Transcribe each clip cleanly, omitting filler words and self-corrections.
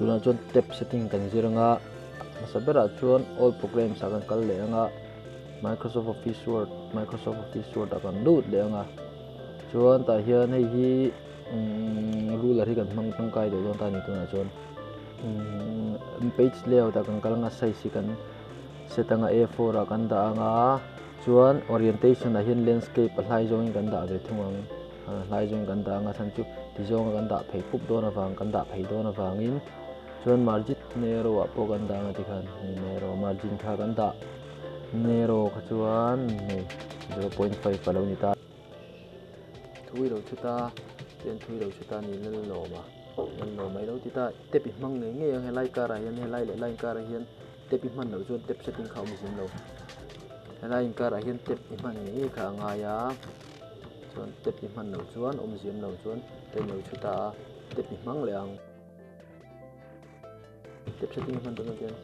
Tunah chuan tab setting kan zir anga hmasa berah chuan all programs ah kan kal leh anga Microsoft Office Word Microsoft Office Word ah kan lut leh anga chuan tah hian hei hi umm ruler hi kan hmang tangkai deuh dawn ta a ni tunah chuan umm page layout ah kan kal anga size hi kan set anga A four ah kan dah anga chuan orientation ah hian landscape a hlai zawngin kan dah ve thung ang. Hlai zawng kan dah anga chhan chu ti zawnga kan dah phei pup dawn avang kan dah phei dawn avangin chuan margin narrow ah pawh kan dah anga tikhan hei narrow margin kha kan dah narrow kha chuan hei 0.5 a lo ni ta. Thui lo chhut a tian thui lo chhut a ni lal lawm a lal lawm a i lo ti ta tep i hmang ngei ngei ang helai karah hian helai leh lai inkarah hian tep i hman loh chuan tep setting kha a awm zim lo helai inkarah hian tep i hman ngei ngei kha a ngai a. Chuan tep i hman loh chuan awmziam lo chuan pen lo chhu ta a, tep i hmang leh ang. Tep setting i hman dawn chuan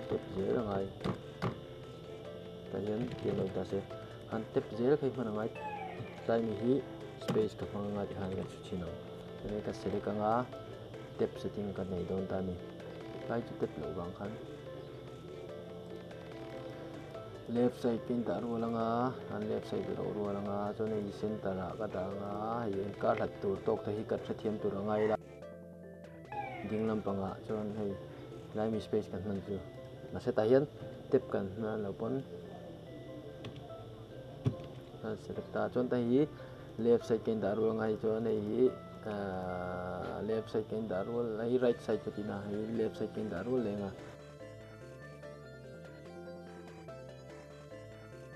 tep zel a ngai. Tah hian pian lo ta se, han tep zel kha i hman a ngai. Tlai mi hi space ka hmang anga tikhan ka chhu thin ang. Chuan ka select anga tep setting ka nei dawn ta a ni. Tlai chu tep loh vang khan. Left side ka indah rual anga an left side a lo rual anga chuan hei center ah ka dah anga hei inkar hlat tur tawk te hi ka hrethiam tur a ngai la ding lampangah chuan hei lai mi space kan hman chu mahse tah hian tap kan hman lo pawn a select ta chuan hei hi left side ka indah rual anga hei chuan hei hi ahh left side ka indah rual hei right side ka tihna hei left side ka indah rual leh anga.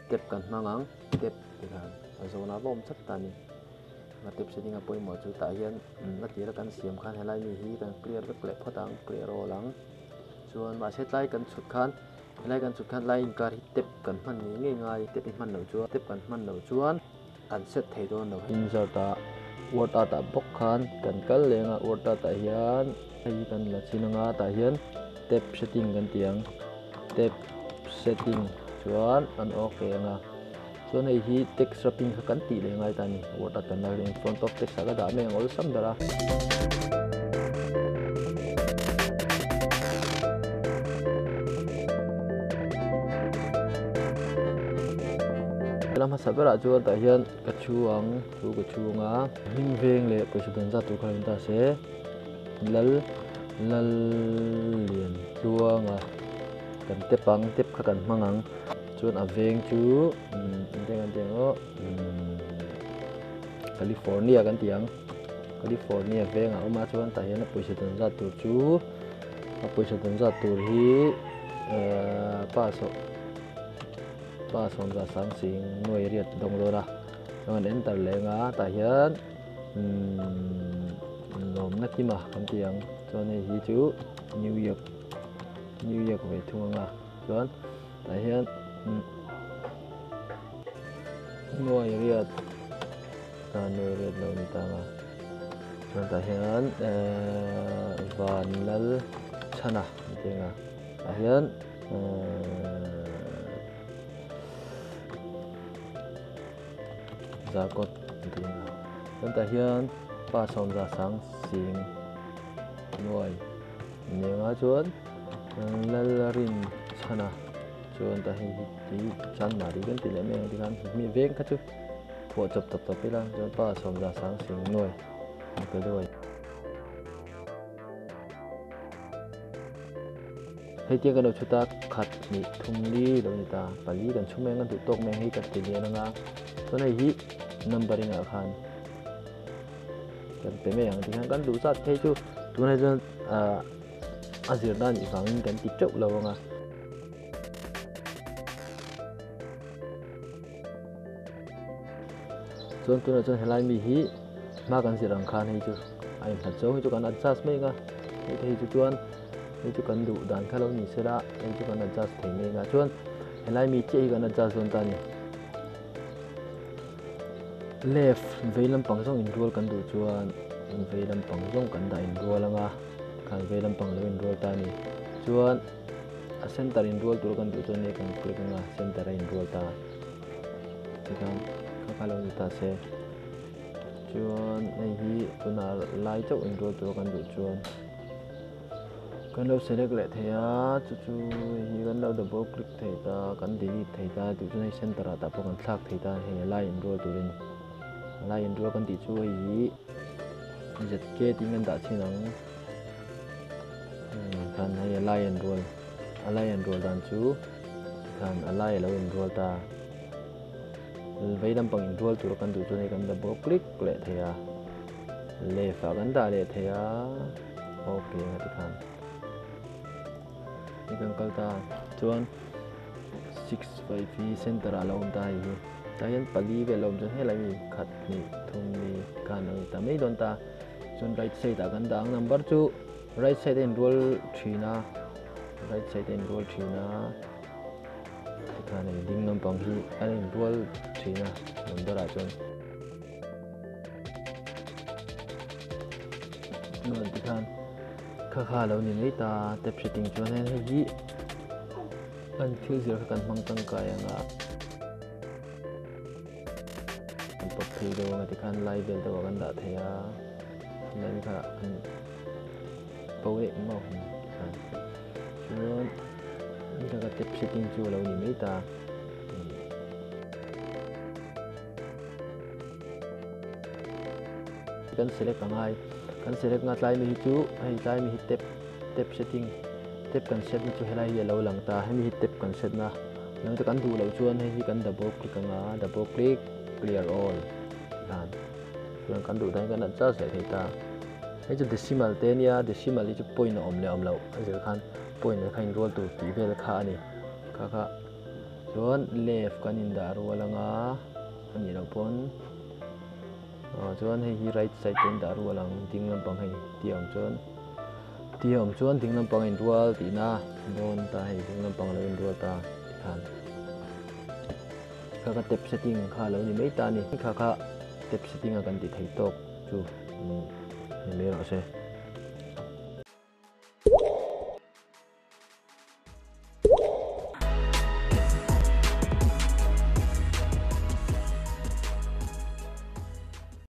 Tap kan hmang ang tap tikhan a zawn a va awm chat ta a ni a tap setting a pawimawh chu tah hian a tira kan siam khan helai mi hi kan clear vek leh phawt ang clear all ang chuan mahse tlai kan chhut khan helai kan chhut khan lai inkar hi tap kan hman ngei ngei ngai tap i hman loh chuan tap kan hman loh chuan kan set thei dawn lo insert ah word art ah bawk khan kan kal leng a word art ah hian hei hi kan la chin anga tah hian tab setting kan ti ang tab setting chuan an ok anga chuan hei hi text wrapping kha kan tih leh ngai ta a ni word art kan la in front of text ah ka dah mai ang awlsam ber a. Lam hmasa berah chuan tah hian ka thu ang thu ka chhung a hming veng leh pawisa dan zat tur kha lo in ta se lal lal lian tluang a kan tep ang tep kha kan hmang ang chuan a veng chu engtin kan ti ang aw California kan ti ang California veng a awm a chuan tah hian a pawisa dan zat tur chu a pawisa dan zat tur hi pa sawh. Pa sawmza sang sing nuai riat dawng dawn a chuan enter leng a tah hian umm lawmna kima kan ti ang chuan hei hi chu new york new york ve thung ang a chuan tah hian umm nuai riat ah nuai riat lo ni ta ang a chuan tah hian ehh vanlal chhana an ti ang a tah hian. Zarkawt an tih ang a chuan tah hian pa sawmza sang sing nuai nia chuan Lalrin chhana chuan tah hei hi tih chanmari kan ti leh mai ang tikhan mi veng kha chu phuah chawp tawp tawp ila chuan pa sawmza sang sing nuai an pe duai. Hei tiang kan lo chhut a, khat hnih thum li lo ni ta, pali kan chhum eng a duh tawk mai ang hei kan ti lian anga chuan hei hi numbering ah khan kan pe mai ang tikhian kan duh zat phei chu tunah chuan ah a zirna a nih vangin kan ti teuh lo anga. Chuan tunah chuan helai mi hi hma kan zir ang khan hei chu a inhlat zawng hi chu kan adjust mai ang a hei te hi chu chuan hei chu kan duh dan kha lo ni sela hei chu kan adjust thei mai ang a chuan helai mi chiah hi kan adjust dawn ta a ni left vei lampang zawng inrual kan duh chuan vei lampang zawng kan dah inrual ang a khan vei lampang lo inrual ta a ni chuan a center inrual tur kan duh chuan hei kan click ang a center a inrual ta. Tikhan kha kha lo ni ta se chuan hei hi tunah lai chauh inrual tur kan duh chuan. Kan lo select leh thei a, chu chu hei hi kan lo double click thei ta, kan delete thei ta, duh chuan hei center ah tah pawh kan thlak thei ta hei a lai inrual turin. A lai inrual kan tih chu hei hi ZK tiin kan dah chhin ang. Khan hei a lai inrual, a lai inrual dan chu tikhan a lai a lo inrual ta. Vei lampang inrual tura kan duh chuan hei kan double click leh thei a, left ah kan dah leh thei a. Ok nga ti khan ni kan kal ta chuan 6 5 hi center ah lo awm ta hei hi tah hian pali vel a awm chuan helai mi khat hnih thum ni khan a ni ta mai dawn ta chuan right side ah kan dah ang number chu right side a inrual thin a right side a inrual thin a tikhan hei ding lampang hi a inrual thin a number ah chuan. Nuan ti khan kha kha lo ni mai ta tap setting chuan hian hei hi kan thil zir kha kan hmang tangkai anga kan pawt phei deuh anga tikhan lai vel deuh ah kan dah thei a lai kha an bo leh mau tikhan chuan kha tap setting chu a lo ni mai ta. Kan select a ngai kan select nga tlai mi hi chu hei tlai mi hi tap tap setting tap kan set na chu helai hi a lo lang ta hemi hi tap kan set na lo te kan duh loh chuan hei hi kan double click anga double click clear all tikhan chuan kan duh dan kan adjust leh thei ta hei chu decimal te ania decimal hi chu point a awm leh awm loh a zir khan point ah khan inrual tur tih vel kha a ni kha kha. Chuan left kan indah rual anga a nih loh pawn aw chuan hei hi right side kan indah rual ang ding lampang hei ti awm chuan ti awm chuan ding lampang a inrual tihna dawn ta hei ding lampang a lo inrual ta tikhan kha kha tap setting kha a lo ni mai ta a ni kha kha tap setting a kan ti thei tawk chu ni mai rawh se.